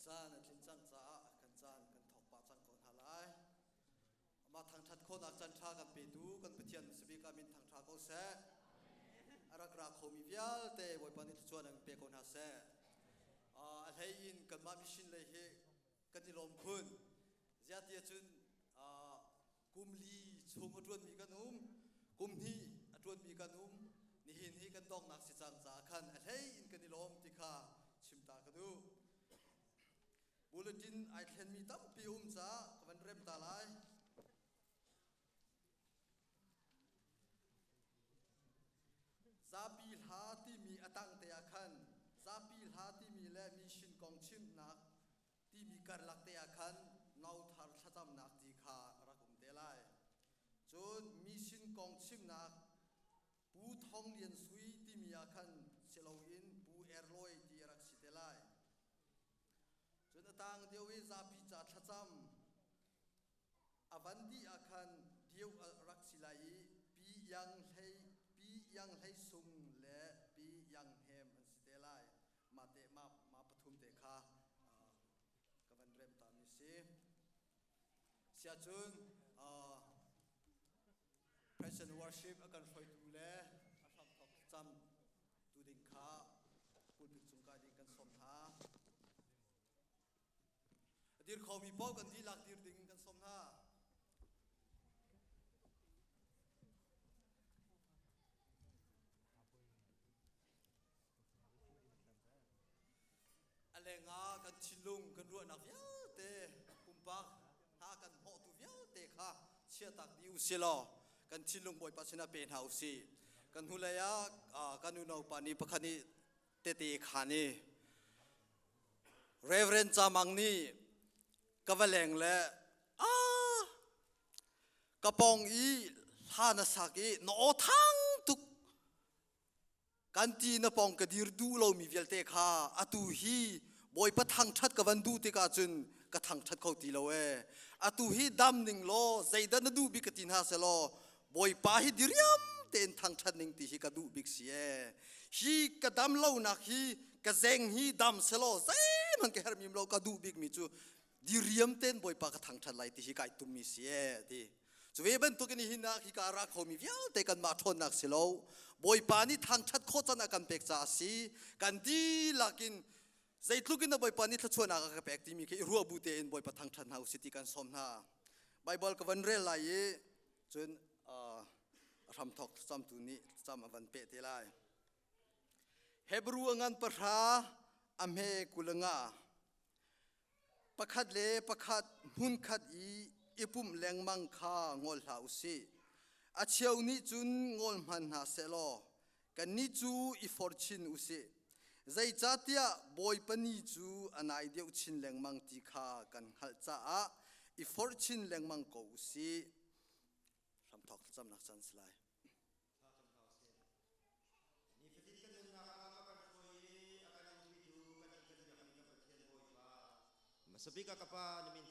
Caan a tlin cang caah kan caan kan thawk pah cang ko hna lai. Amah thangṭhat khawhnak caan ṭha kan petu kan Pathian sibik ah min thangṭha ko seh. A rak ra khomi vialte Bawipa nih thluachuah an pe ko hna seh. A hlei in kanmah mission lei hi kan i lawm khun. Ziah ti ahcun kum li chung a ṭuanmi kan um, kum hnih a ṭuanmi kan um. Nihin hi kan donghnak si cang caah khan a hlei in kan i lawm ti kha chim ta ka duh. Bulletin ai thlenmi tampi um caah ka van rem ta lai. Zapi hla timi a tang te ah khan zapi hla timi le mission kong chimnak timi karlak te ah khan nauthar thlacamnak ti kha rak um te lai. Cun mission kong chimnak Pu Thong Lian Sui timi ah khan si loin Pu Erlawi ti a rak si te lai. Cun a tang deuh i zapi ca thlacam a van dih ah khan deuh a rak si lai i Pi Iang Hlei Pi Iang Hlei Sung le Pi Iang Hnem an si te lai. Mah te mah mah pathum te kha ka van rem ta mi si. Siahcun Praise and worship a kan hruaitu le a hramthawk cam tu ding kha pulpit cung kai ding kan sawm hna. A dir khomi paoh kan dihlak dir ding kan sawm hna. A lengah kan thinlung kan ruahnak vialte pumpak hna kan hnawhtu vialte kha chiatak dih u silaw kan thinlung Bawipa sinah pe hna u sih. Kan hnulei ah kan unau pa nih pakhat nih tete khan i Reverend Chamang nih ka va leng le a ka pawng i hla na sak i na aw thang tuk Kan ti na pawng ka dir duh lomi vialte kha atu hi Bawipa thangṭhat ka van duh tikah cun ka thangṭhat kho ti lo ee. Atu hi dam ning law zeidah na duh bik ka ti hna selaw Bawipa hi diriam tein thangṭhat ning ti hi ka duh bik si ee. Hi ka dam lonak hi ka zeng hi dam selaw zeihmanh ka herh mim lo ka duh bikmi cu diriam tein Bawipa ka thangṭhat lai ti hi kai tummi si ee ti. Cu ve bantukin nihin ah hika a ra khomi vialte kanmah ṭhawnnak si lo. Bawipa nih thangṭhat khawh can a kan pek caah a si. Kan dihlak in zeitluk in Bawipa nih thluachuahnak a ka pek timi khi i ruah bu tein Bawipa thangṭhat hna usih ti kan sawm hna. Baibal ka van rel lai i cun a hramthawk thlacamtu nih thlacam a van peh te lai. Hebru a ngan pahra a hme kulanga Pakhat le pakhat hmunkhat i i pumh lengmang kha ngol hlah u sih. A cheu nih cun ngol hman hna sehlaw kannih cu i for chin u sih. Zeicahtiah Bawipa ni cu a nai deuh chin lengmang ti kha kan hngalh caah i forh chin lengmang ko u sih. Hramthawk thlacamnak caan si lai. Nifatin kan nunnak ah a kan hruai i a kan umpitu kan in kan biakmi kan Pathian Bawipa. Hmasa bik ah ka Pa na min.